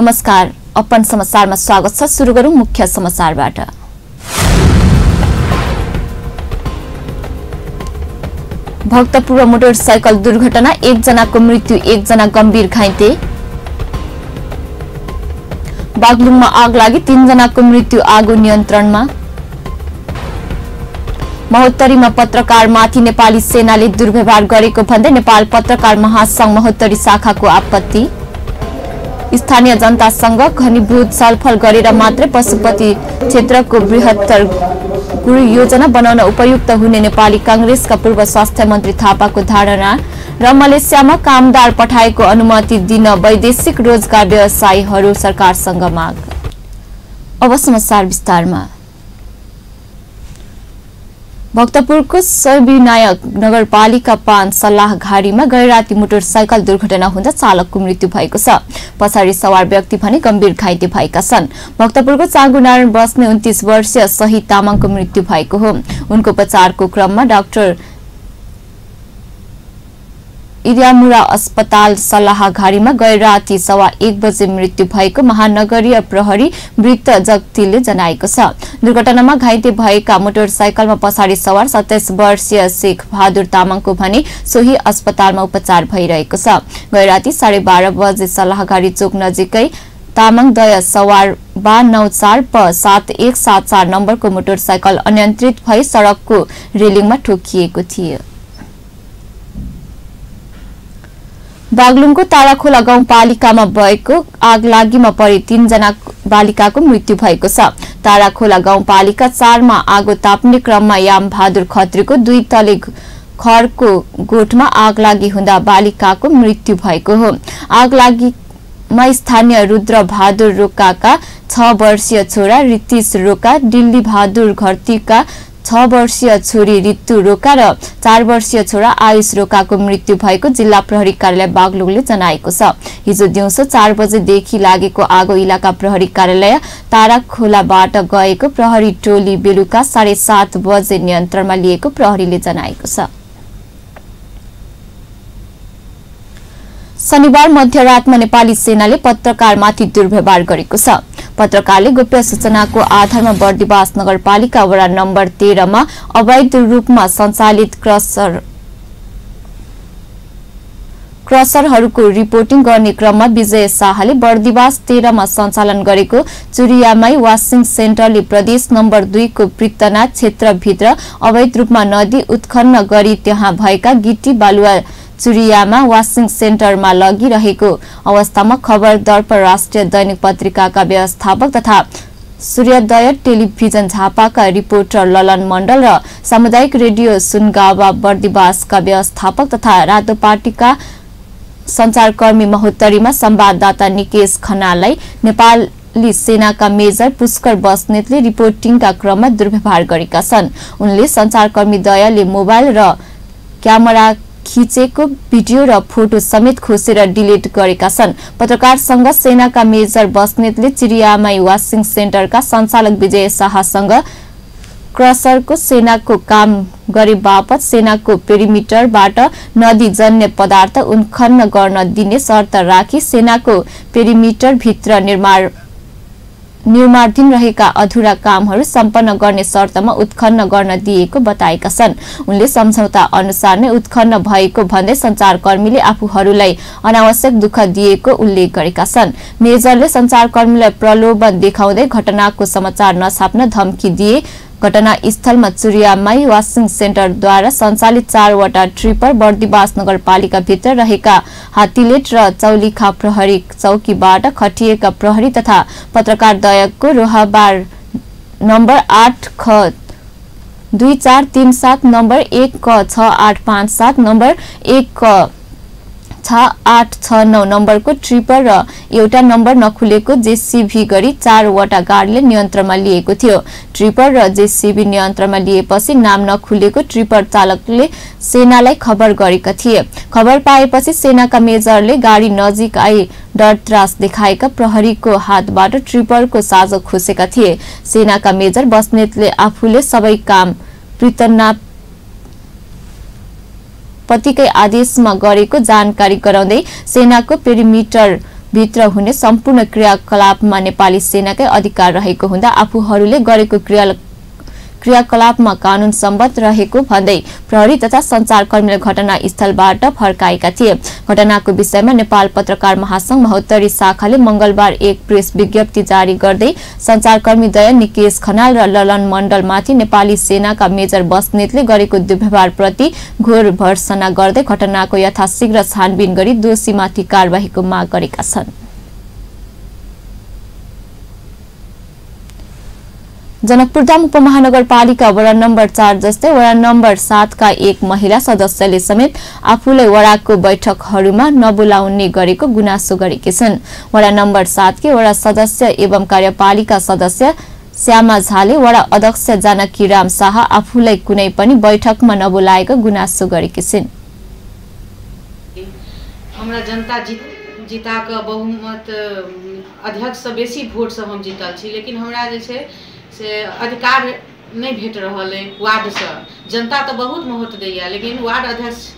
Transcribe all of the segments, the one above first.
नमस्कार, अपन समाचारमा स्वागत छ। सुरु गरौं मुख्य समाचारबाट। भक्तपुर मोटरसाइकल दुर्घटना, 1 जनाको मृत्यु, 1 जना गम्भीर घाइते। बागलुङमा आग लागि, 3 जनाको मृत्यु, आगो नियन्त्रणमा। महोत्तरीमा पत्रकारमाथि नेपाली सेनाले दुर्व्यवहार गरेको भन्दै नेपाल पत्रकार महासंघ महोत्तरी शाखाको आपत्ति। स्थानीय जनतासँग घनीभूत छलफल गरेर मात्रै पशुपति क्षेत्रको बृहत्तर गुरु योजना बनाउन उपयुक्त हुने नेपाली कांग्रेसका पूर्व स्वास्थ्य मन्त्री थापाको धारणा। र मलेसियामा कामदार पठाएको अनुमति दिन वैदेशिक रोजगार व्यवसायीहरू सरकारसँग माग। अब समाचार विस्तारमा। भक्तपुरको सर्विनायक नगरपालिका 5 सल्लाह घारीमा गैराती मोटरसाइकल दुर्घटना हुँदा चालकको मृत्यु भएको छ। पछाडि सवार व्यक्ति भने गम्भीर घाइते भएका छन्। भक्तपुरको चाँगुनारायण बस्ने 29 वर्षीय शहीद तामाङको मृत्यु भएको हो। उनको उपचारको क्रममा डाक्टर इरियामुरा अस्पताल सल्लाहघारीमा गैराती 1:15 बजे मृत्यु भएको महानगरीय प्रहरी वृत्त जगतीले जनाएको छ। दुर्घटनामा घाइते भएका मोटरसाइकलमा पछाडि सवार 27 वर्षीय शेख बहादुर तामाङको भने सोही अस्पतालमा उपचार भइरहेको छ। गैराती 12:30 बजे सल्लाहघारी चोक नजिकै तामाङ दय सवार 9294 प 7174 नम्बरको मोटरसाइकल अनियन्त्रित भई सडकको रेलिङमा ठोकिएको थियो। बागलुङको ताराखोला गाउँपालिकामा भएको आगलागीमा परि 3 जना बालिकाको मृत्यु भएको छ। ताराखोला गाउँपालिका 4 मा आगो ताप्ने क्रममा याम बहादुर खत्रीको 2 तले घरको गोठमा आगलागी हुँदा बालिकाको मृत्यु भएको हो। आगलागीमा स्थानीय रुद्र बहादुर रोकाका 6 वर्षीय छोरा रितिश रोका, दिल्ली बहादुर घरतीका 6 वर्षीय छोरी ऋतु रोका र 4 वर्षीय छोरा आयुष रोकाको मृत्यु भएको जिल्ला प्रहरी कार्यालय बागलुङले जनाएको छ। हिजो दिउँसो 4 बजेदेखि लागेको आगो इलाका प्रहरी कार्यालय ताराखोलाबाट गएको प्रहरी टोली बेलुका 7:30 बजे नियन्त्रणमा लिएको प्रहरीले जनाएको छ। शनिबार मध्यरातमा नेपाली सेनाले पत्रकारमाथि दुर्व्यवहार गरेको छ। पत्रकारले गोप्य सूचनाको आधारमा बर्दिवास नगरपालिका वडा नम्बर 13 मा अवैध रूपमा सञ्चालित क्रसरहरूको रिपोर्टिङ गर्ने क्रममा विजय शाहले बर्दिवास 13 मा सञ्चालन गरेको चुरियामाई वाशिङ सेन्टरले प्रदेश नम्बर 2 को पृतनाथ क्षेत्रभित्र अवैध रूपमा नदी उत्खन्न गरी त्यहाँ भएका गिटी बालुवा चुरियामा वाशिङ सेन्टरमा लगिरहेको अवस्थामा खबर दर्प राष्ट्रिय दैनिक पत्रिकाका व्यवस्थापक तथा सूर्योदय टेलिभिजन झापाका रिपोर्टर ललन मण्डल र सामुदायिक रेडियो सुनगावा बर्दिवासका व्यवस्थापक तथा रातो पार्टीका सञ्चारकर्मी महोत्तरीमा संवाददाता निकेश खनाललाई नेपाली सेनाका मेजर पुष्कर बस्नेतले रिपोर्टिङका क्रममा दुर्व्यवहार गरेका छन्। उनले सञ्चारकर्मी दयले मोबाइल र क्यामेरा खिचेको भिडियो र फोटो समेत खोसेर डिलिट गरेका छन्। पत्रकारसँग सेनाका मेजर बस्नेतले चिरियामाई वाशिङ सेन्टरका सञ्चालक विजय शाहसँग क्रसरको सेनाको काम गरे बापत सेनाको पेरिमिटरबाट नदी जन्य पदार्थ उत्खन्न गर्न दिने शर्त राखी सेनाको पेरिमिटर भित्र निर्माणाधीन रहेका अधुरा कामहरू सम्पन्न गर्ने शर्तमा उत्खन्न गर्न दिएको बताएका छन्। उनले सम्झौता अनुसार नै उत्खन्न भएको भन्दै सञ्चारकर्मीले आफूहरूलाई अनावश्यक दुःख दिएको उल्लेख गरेका छन्। मेजरले सञ्चारकर्मीलाई प्रलोभन देखाउँदै घटनाको समाचार नछाप्न धम्की दिए। घटनास्थलमा चुरियामाई वाशिङ सेन्टरद्वारा सञ्चालित 4 वटा ट्रिपर बर्दिवास नगरपालिका भित्र रहेका हात्तीलेट र चौलिखा प्रहरी चौकीबाट खटिएका प्रहरी तथा पत्रकार दयको रोहबार नम्बर 8 ख 2437 नम्बर 1 क 6857 नम्बर 1 क 6869 नम्बरको ट्रिपर र एउटा नम्बर नखुलेको जेसीबी गरी 4 वटा गाडीले नियन्त्रणमा लिएको थियो। ट्रिपर र जेसीबी नियन्त्रणमा लिएपछि नाम नखुलेको ट्रिपर चालकले सेनालाई खबर गरेका थिए। खबर पाएपछि सेनाका मेजरले गाडी नजिक आई डर त्रास देखाएका प्रहरीको हातबाट ट्रिपरको साझो खोसेका थिए। सेनाका मेजर बस्नेतले आफूले सबै काम पृतनाथ पतिकै आदेशमा गरेको जानकारी गराउँदै सेनाको पेरिमिटर भित्र हुने सम्पूर्ण क्रियाकलापमा नेपाली सेनाकै अधिकार रहेको हुँदा आफूहरूले गरेको क्रियाकलापमा कानून सम्बद्ध रहेको भन्दै प्रहरी तथा सञ्चारकर्मीले घटनास्थलबाट फर्काएका थिए। घटनाको विषयमा नेपाल पत्रकार महासंघ महोत्तरी शाखाले मंगलबार एक प्रेस विज्ञप्ति जारी गर्दै सञ्चारकर्मी दया निकेश खनाल र ललन मण्डलमाथि नेपाली सेनाका मेजर बस्नेतले गरेको दुर्व्यवहारप्रति घोर भर्त्सना गर्दै घटनाको यथाशीघ्र छानबिन गरी दोषीमाथि कारबाहीको माग गरेका छन्। जनकपुरधाम उपमहानगरपालिका वडा नम्बर 4 जस्तै वडा नम्बर 7 का एक महिला सदस्यले समेत आफूलाई वडाको बैठकहरूमा नबोलाउने गरेको गुनासो गरेकी छन्। वडा नम्बर 7 की वडा सदस्य एवं कार्यपालिका सदस्य श्यामा झाले वडा अध्यक्ष जानकी राम शाह आफूलाई कुनै पनि बैठकमा नबोलाएको गुनासो गरेकी छिन्। हमरा जनता जीताक बहुमत अध्यक्ष से बेसी वोट से हम जीतल छी, लेकिन हमरा जे छै से अधिकार नहीं भेट रहल है। वार्ड से जनता तो बहुत महत्व दैया, लेकिन वार्ड अध्यक्ष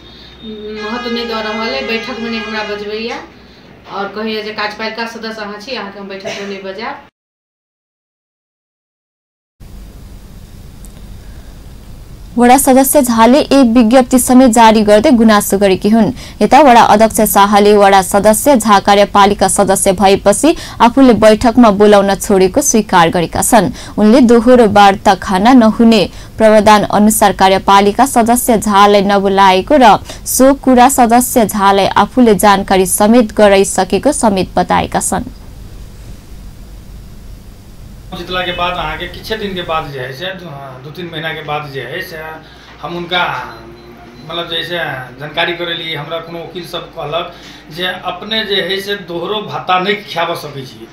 महत्व नहीं दे रहल है। बैठक में नहीं हमरा बजबैया और कहिए जे कार्यपालिका सदस्य अहाँ छी, अहाँ के हम बैठक में नहीं बजाब। वडा सदस्य झाले एक विज्ञप्ति समेत जारी गर्दै गुनासो गरेकी हुन्। यता वडा अध्यक्ष शाहले वडा सदस्य झा कार्यपालिका सदस्य भएपछि आफूले बैठकमा बोलाउन छोडेको स्वीकार गरेका छन्। उनले दोहोरो वार्ता खाना नहुने प्रावधान अनुसार कार्यपालिका सदस्य झालाई नबोलाएको र सो कुरा सदस्य झालाई आफूले जानकारी समेत गराइसकेको समेत बताएका छन्। जितला के बाद आगे किछ दिन के बाद जो है से 2-3 महीना के बाद जो है से हम उनका मतलब जैसे जानकारी करे लिए हमरा कोनो वकील सब कहलक जे अपने जे है से दोहरो भत्ता नहीं खियाब सकै छी,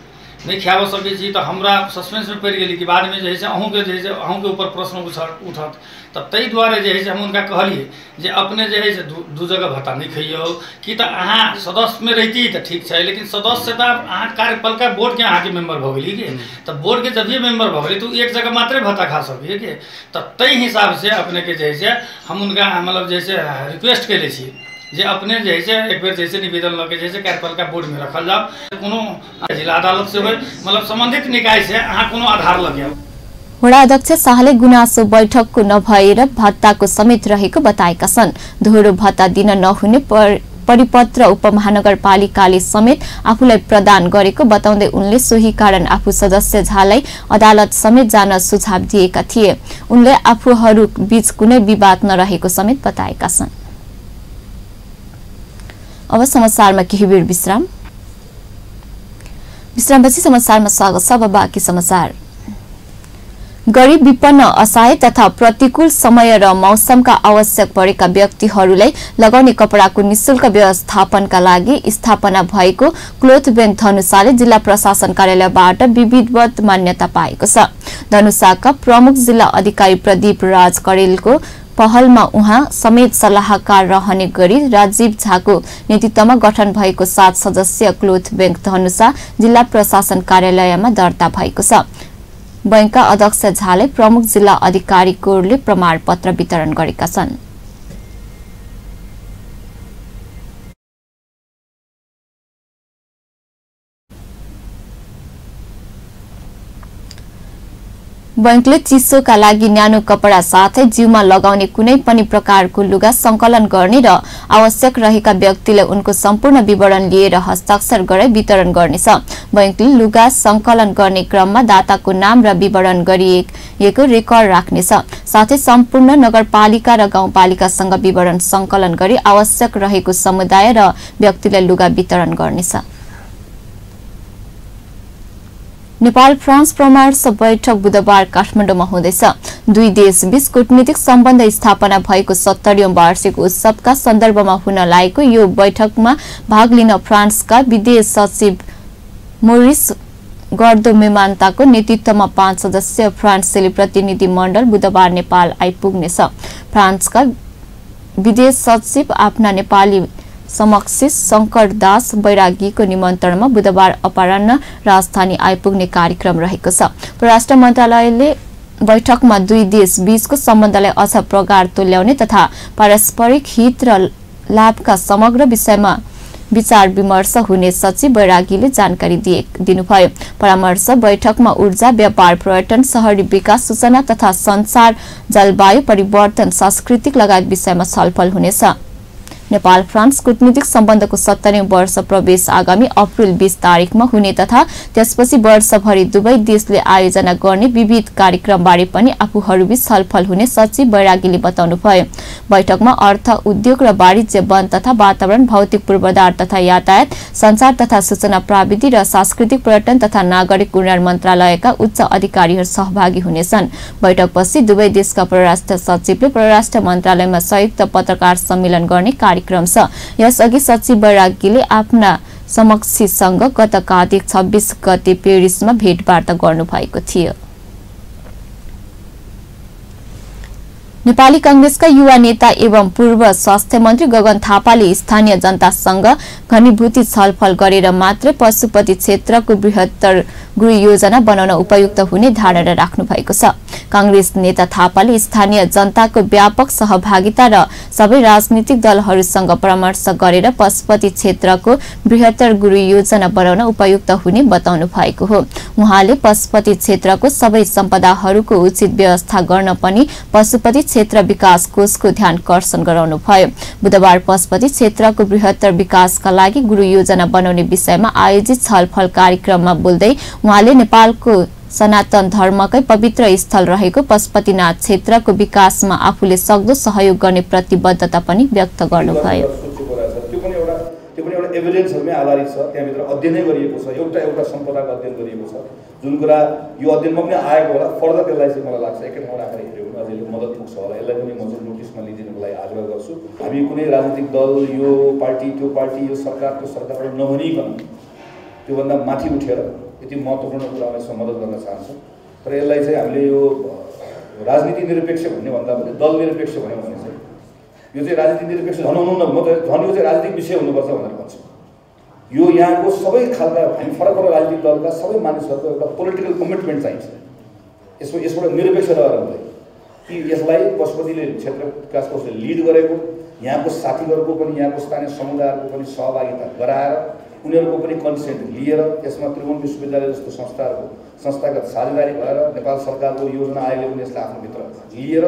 नहीं खियाब सकै छी। तो हमरा सस्पेंस में पड़ गेली कि बाद में जो है से अहूँ के अहूँ के ऊपर प्रश्न उठत। तो तई द्वारे जो है से हम उनका कहलिए जे अपने जो है से दू जगह भत्ता नहीं खइयो कि तो अहाँ सदस्य में रहती तो ठीक है, लेकिन सदस्य तो अहाँ कार्यपालिका बोर्ड के अहाँ के मेंबर भ गेली कि तो बोर्ड के जब ये मेंबर भ गेली तो एक जगह मात्र भत्ता खा सकिए कि। तो तई हिसाब से अपने के जैसे हम उनका मतलब जैसे रिक्वेस्ट कैले छी जे अपने जैसे एक बेर जैसे निवेदन लगे जैसे कार्यपालिका बोर्ड में रखल जाओ, कोनो जिला अदालत से हो मतलब संबंधित निकाय से अहाँ कोनो आधार लगे। वडा अध्यक्ष शाहले गुनासो बैठकको नभएर भत्ताको समेत रहेको बताएका छन्। दोहोरो भत्ता दिन नहुने परिपत्र उपमहानगरपालिकाले समेत आफूलाई प्रदान गरेको बताउँदै उनले सोही कारण आफू सदस्य झालाई अदालत समेत जान सुझाव दिएका थिए। उनले आफूहरू बीच कुनै विवाद नरहेको समेत बताएका छन्। अब समाचारमा केही बेर विश्राम। विश्रामपछि समाचारमा स्वागत छ। अब बाँकी समाचार। गरीब विपन्न असहाय तथा प्रतिकूल समय र मौसमका आवश्यक परेका व्यक्तिहरूलाई लगाउने कपडाको निशुल्क व्यवस्थापनका लागि स्थापना भएको क्लोथ बैंक धनुषाले जिल्ला प्रशासन कार्यालयबाट विधिवत मान्यता पाएको छ। धनुषाका प्रमुख जिल्ला अधिकारी प्रदीप राज करेलको पहलमा उहाँ समेत सल्लाहकार रहने गरी राजीव झाको नेतृत्वमा गठन भएको 7 सदस्यीय क्लोथ बैंक धनुषा जिल्ला प्रशासन कार्यालयमा दर्ता भएको छ। बैंकका अध्यक्ष झाले प्रमुख जिल्ला अधिकारी कोरले प्रमाणपत्र वितरण गरेका छन्। बैंकले चिसोका लागि न्यानो कपडा साथै जिउमा लगाउने कुनै पनि प्रकारको लुगा संकलन गर्ने र आवश्यक रहेका व्यक्तिले उनको सम्पूर्ण विवरण लिएर हस्ताक्षर गरी वितरण गर्नेछ। बैंकले लुगा संकलन गर्ने क्रममा दाताको नाम र विवरण गरिएको रेकर्ड राख्नेछ। साथै सम्पूर्ण नगरपालिका र गाउँपालिकासँग विवरण संकलन गरी आवश्यक रहेको समुदाय र व्यक्तिलाई लुगा वितरण गर्नेछ। नेपाल फ्रान्स परामर्श बैठक बुधबार काठमाडौँमा हुँदैछ। दुई देशबीच कूटनीतिक सम्बन्ध स्थापना भएको 70औं वार्षिक उत्सवका सन्दर्भमा हुन लागेको यो बैठकमा भाग लिन फ्रान्सका विदेश सचिव मोरिस गर्दो मेमान्ताको नेतृत्वमा 5 सदस्यीय फ्रान्सेली प्रतिनिधि मण्डल बुधबार नेपाल आइपुग्नेछ। फ्रान्सका विदेश सचिव आफ्ना नेपाली समक्ष शंकर दास बैरागीको निमन्त्रणमा बुधबार अपराह्न राजधानी आइपुग्ने कार्यक्रम रहेको छ। परराष्ट्र मन्त्रालयले बैठकमा दुई देश बीचको सम्बन्धलाई अझ प्रगाढ तुल्याउने तथा पारस्परिक हित र लाभका समग्र विषयमा विचार विमर्श हुने सचिव बैरागीले जानकारी दिनुभयो। परामर्श बैठकमा ऊर्जा, व्यापार, पर्यटन, शहरी विकास, सूचना तथा संचार, जलवायु परिवर्तन, सांस्कृतिक लगायत विषयमा छलफल हुनेछ। नेपाल फ्रान्स कूटनीतिक सम्बन्धको 70औं वर्ष प्रवेश आगामी अप्रिल 20 तारिखमा हुने तथा त्यसपछि वर्षभरि दुवै देशले आयोजना गर्ने विविध कार्यक्रमबारे पनि आफूहरूबीच छलफल हुने सचिव बैरागीले बताउनुभयो। बैठकमा अर्थ, उद्योग र वाणिज्य, वन तथा वातावरण, भौतिक पूर्वाधार तथा यातायात, संचार तथा सूचना प्रविधि र सांस्कृतिक पर्यटन तथा नागरिक उड्डयन मन्त्रालयका उच्च अधिकारीहरू सहभागी हुनेछन्। बैठकपछि दुवै देशका परराष्ट्र सचिवले परराष्ट्र मन्त्रालयमा संयुक्त पत्रकार सम्मेलन गर्ने कार्यक्रम छ। यसअघि सचिव बैरागीले आफ्ना समकक्षीसँग गत कार्तिक 26 गते पेरिसमा भेटवार्ता गर्नुभएको थियो। नेपाली कांग्रेसका युवा नेता एवं पूर्व स्वास्थ्य मन्त्री गगन थापाले स्थानीय जनतासँग घनीभूति छलफल गरेर मात्रै पशुपति क्षेत्रको बृहत्तर गृह योजना बनाउन उपयुक्त हुने धारणा राख्नु भएको छ। कांग्रेस नेता थापाले स्थानीय जनताको व्यापक सहभागिता र सबै राजनीतिक दलहरूसँग परामर्श गरेर पशुपति क्षेत्रको बृहत्तर गृह योजना बनाउन उपयुक्त हुने बताउनु भएको हो। उहाँले पशुपति क्षेत्रको सबै सम्पदाहरूको उचित व्यवस्था गर्न पनि पशुपति क्षेत्र विकास कोषको ध्यानकर्षण गराउनुभयो। बुधबार पशुपति क्षेत्रको बृहत्तर विकासका लागि गृह योजना बनाउने विषयमा आयोजित छलफल कार्यक्रममा बोल्दै उहाँले नेपालको सनातन धर्मकै पवित्र स्थल रहेको पशुपतिनाथ क्षेत्रको विकासमा आफूले सक्दो सहयोग गर्ने प्रतिबद्धता पनि व्यक्त गर्नुभयो। त्यो पनि एउटा एभिडेन्सहरुमै आधारित छ। त्यहाँभित्र अध्ययनै गरिएको छ, एउटा सम्पदाको अध्ययन गरिएको छ। जुन कुरा यो अध्ययनमा पनि आएको होला, फर्दर त्यसलाई चाहिँ मलाई लाग्छ एकै ठाउँमा राखेर हेर्यो भने अझै मद्दत पुग्छ होला। यसलाई पनि म चाहिँ नोटिसमा लिदिनुको लागि आग्रह गर्छु। हामी कुनै राजनीतिक दल, यो पार्टी, त्यो पार्टी, यो सरकार, त्यो सरकारबाट नभनिकन त्योभन्दा माथि उठेर यति महत्त्वपूर्ण कुरामा मद्दत गर्न चाहन्छौँ। तर यसलाई चाहिँ हामीले यो राजनीति निरपेक्ष भन्ने भन्दा पनि दल निरपेक्ष भन्यो भने चाहिँ यो चाहिँ राजनीति निरपेक्ष झन् हुनुहुन्न, म त झन् यो चाहिँ राजनीतिक विषय हुनुपर्छ भनेर भन्छु। यो यहाँको सबै खालका हामी फरक फरक राजनीतिक दलका सबै मानिसहरूको एउटा पोलिटिकल कमिटमेन्ट चाहिन्छ। यसबाट निरपेक्ष रहेर हुँदैन कि यसलाई पशुपतिले क्षेत्र विकास कोषले लिड गरेको, यहाँको साथीहरूको पनि, यहाँको स्थानीय समुदायहरूको पनि सहभागिता गराएर उनीहरूको पनि कन्सेन्ट लिएर यसमा त्रिभुवन विश्वविद्यालय जस्तो संस्थागत साझेदारी भएर नेपाल सरकारको योजना आयोगले पनि यसलाई आफ्नो भित्र लिएर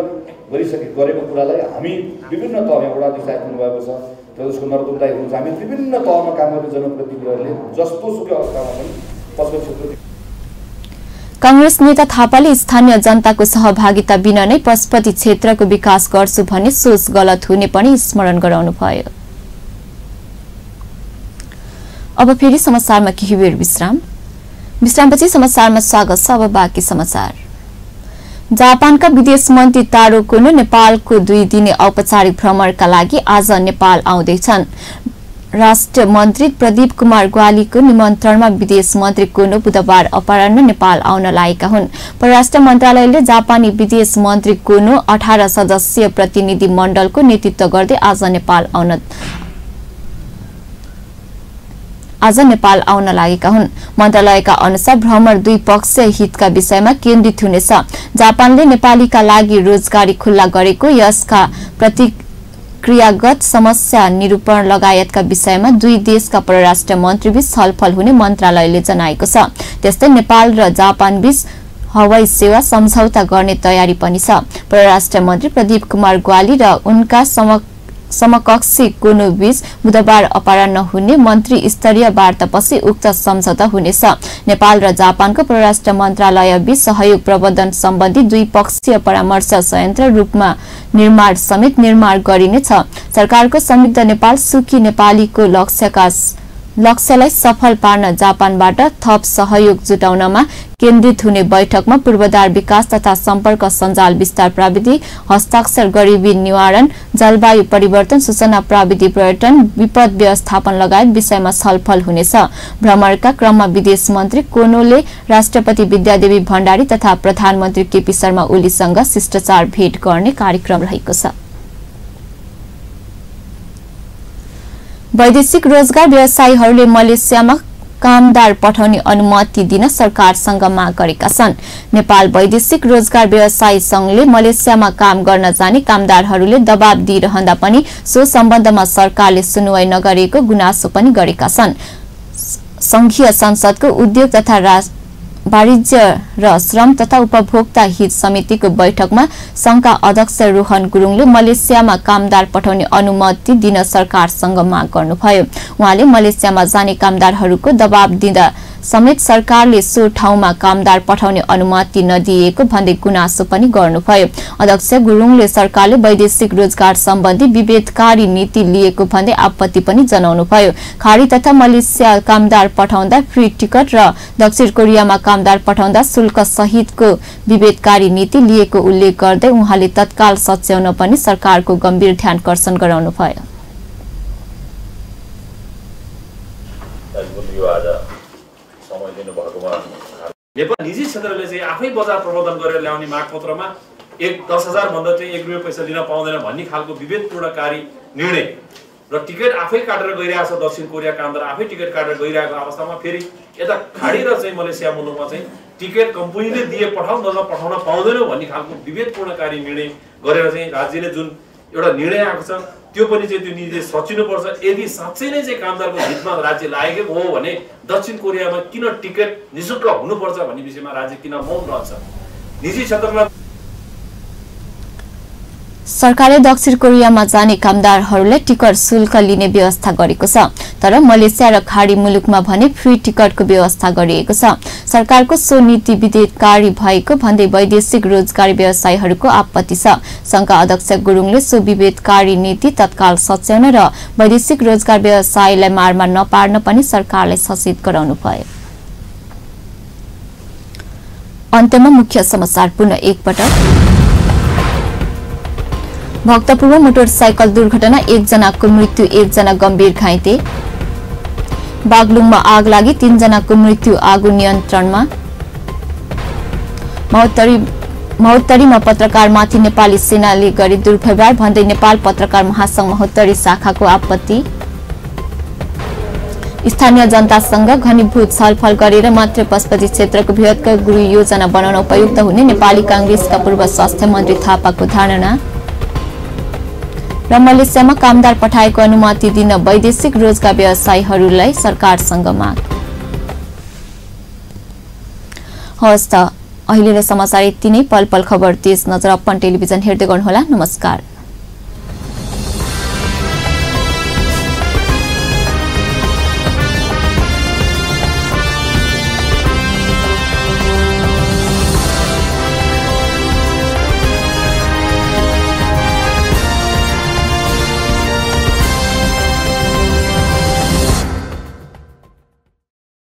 गरेको कुरालाई हामी विभिन्न तहमा वडाधीश आइपुग्नु भएको छ, त्यसको नरतुमदाई हुनुहुन्छ, हामी विभिन्न तहमा काम गर्ने जनप्रतिनिधिहरूले जस्तो सुकै अवस्थामा पनि पशुपति क्षेत्र। कांग्रेस नेता थापाले स्थानीय जनताको सहभागिता बिना नै पशुपति क्षेत्रको विकास गर्छु भन्ने सोच गलत हुने पनि स्मरण गराउनुभयो। अब फेरि समाचारमा केही बेर विश्रामपछि समाचारमा स्वागत छ। अब बाँकी समाचार। जापानका विदेश मन्त्री तारो कोनो नेपालको 2 दिने औपचारिक भ्रमणका लागि आज नेपाल आउँदैछन्। राष्ट्र मन्त्री प्रदीप कुमार ग्वालीको निमन्त्रणमा विदेश मन्त्री कोनो बुधबार अपराह्न नेपाल आउन लागेका हुन्। परराष्ट्र मन्त्रालयले जापानी विदेश मन्त्री कोनो 18 सदस्यीय प्रतिनिधि मण्डलको नेतृत्व गर्दै आज नेपाल आउन लागेका हुन्। मन्त्रालयका अनुसार भ्रमण द्विपक्षीय हितका विषयमा केन्द्रित हुनेछ। जापानले नेपालीका लागि रोजगारी खुल्ला गरेको, यसका प्रतिक्रियागत समस्या निरूपण लगायतका विषयमा दुई देशका परराष्ट्र मन्त्रीबीच छलफल हुने मन्त्रालयले जनाएको छ। त्यस्तै नेपाल र जापानबीच हवाई सेवा सम्झौता गर्ने तयारी पनि छ। परराष्ट्र मन्त्री प्रदीप कुमार ग्वाली र उनका समकक्षी कोनो बीच बुधबार अपराह्न हुने मन्त्री स्तरीय वार्तापछि उक्त सम्झौता हुनेछ। नेपाल र जापानको परराष्ट्र मन्त्रालय बीच सहयोग प्रबन्धन सम्बन्धी द्विपक्षीय परामर्श संयन्त्र रूपमा निर्माण समेत निर्माण गरिनेछ। सरकारको संयुक्त नेपाल सुखी नेपालीको लक्ष्यलाई सफल पार्न जापानबाट थप सहयोग जुटाउनमा केन्द्रित हुने बैठकमा पूर्वाधार विकास तथा सम्पर्क सञ्जाल विस्तार प्रविधि, हस्ताक्षर गरिबी निवारण, जलवायु परिवर्तन, सूचना प्रविधि, पर्यटन, विपद व्यवस्थापन लगायत विषयमा छलफल हुनेछ। भ्रमणका क्रममा विदेश मन्त्री कोनोले राष्ट्रपति विद्यादेवी भण्डारी तथा प्रधानमन्त्री केपी शर्मा ओलीसँग शिष्टाचार भेट गर्ने कार्यक्रम रहेको छ। वैदेशिक रोजगार व्यवसायीहरूले मलेसियामा कामदार पठाउने अनुमति दिन सरकारसँग माग गरेका छन्। नेपाल वैदेशिक रोजगार व्यवसायी संघले मलेसियामा काम गर्न जाने कामदारहरूले दबाब दिइरहँदा पनि सो सम्बन्धमा सरकारले सुनवाई नगरेको गुनासो पनि गरेका छन्। संघीय संसदको उद्योग तथा वाणिज्य र श्रम तथा उपभोक्ता हित समितिको बैठकमा संघका अध्यक्ष रोहन गुरुङले मलेसियामा कामदार पठाउने अनुमति दिन सरकारसँग माग गर्नुभयो। उहाँले मलेसियामा जाने कामदारहरूको दबाब दिँदा समेत सरकारले सो ठाउँमा कामदार पठाउने अनुमति नदिएको भन्दै गुनासो पनि गर्नुभयो। अध्यक्ष गुरुङले सरकारले वैदेशिक रोजगार सम्बन्धी विभेदकारी नीति लिएको भन्दै आपत्ति पनि जनाउनुभयो। खाडी तथा मलेसिया कामदार पठाउँदा फ्री टिकट र दक्षिण कोरियामा कामदार पठाउँदा शुल्क सहितको विभेदकारी नीति लिएको उल्लेख गर्दै उहाँले तत्काल सच्याउन पनि सरकारको गम्भीर ध्यानकर्षण गराउनुभयो। नेपाल निजी क्षेत्रले चाहिँ आफै बजार प्रबन्धन गरेर ल्याउने मागपत्रमा 10,000 भन्दा चाहिँ 1 रुपैयाँ पैसा लिन पाउँदैन भन्ने खालको विभेदपूर्णकारी निर्णय र टिकट आफै काटेर गइरहेको छ। दक्षिण कोरिया कामदार आफै टिकट काटेर गइरहेको अवस्थामा फेरि यता खाडी र चाहिँ मलेसिया मुलुकमा चाहिँ टिकट कम्पनीले दिए पठाउन नत्र पठाउन पाउँदैनौ भन्ने खालको विभेदपूर्णकारी निर्णय गरेर चाहिँ राज्यले जुन एउटा निर्णय आएको छ त्यो पनि चाहिँ त्यो निर्णय सचिनुपर्छ। यदि साँच्चै नै चाहिँ कामदारको हितमा राज्य लागेको हो भने दक्षिण कोरियामा किन टिकट निशुल्क हुनुपर्छ भन्ने विषयमा राज्य किन मौन रहन्छ? निजी क्षेत्रमा सरकारले दक्षिण कोरियामा जाने कामदारहरूलाई टिकट शुल्क लिने व्यवस्था गरेको छ, तर मलेसिया र खाडी मुलुकमा भने फ्री टिकटको व्यवस्था गरिएको छ। सरकारको सो नीति विभेदकारी भएको भन्दै वैदेशिक रोजगारी व्यवसायीहरूको आपत्ति छ। संघका अध्यक्ष गुरुङले सो विभेदकारी नीति तत्काल सच्याउन र वैदेशिक रोजगार व्यवसायीलाई मारमा नपार्न पनि सरकारलाई सचेत गराउनुभयो। अन्त्यमा मुख्य समाचार पुनः एकपटक। भक्तपुरमा मोटरसाइकल दुर्घटना, 1 जनाको मृत्यु, 1 जना गम्भीर घाइते। बागलुङमा आग लागि, 3 जनाको मृत्यु, आगो नियन्त्रणमा। महोत्तरीमा पत्रकारमाथि नेपाली सेनाले गरे दुर्व्यवहार भन्दै नेपाल पत्रकार महासंघ महोत्तरी शाखाको आपत्ति। स्थानीय जनतासँग घनीभूत छलफल गरेर मात्र पशुपति क्षेत्रको बृहत्तर गृह योजना बनाउन उपयुक्त हुने नेपाली कांग्रेसका पूर्व स्वास्थ्य मन्त्री थापाको धारणा। र मलेसियामा कामदार पठाएको अनुमति दिन वैदेशिक रोजगार व्यवसायीहरूलाई सरकारसँग माग। हवस् त, अहिलेलाई समाचार यति नै। पल पल खबर 30 नजर अपन टेलिभिजन हेर्दै गर्नुहोला। नमस्कार।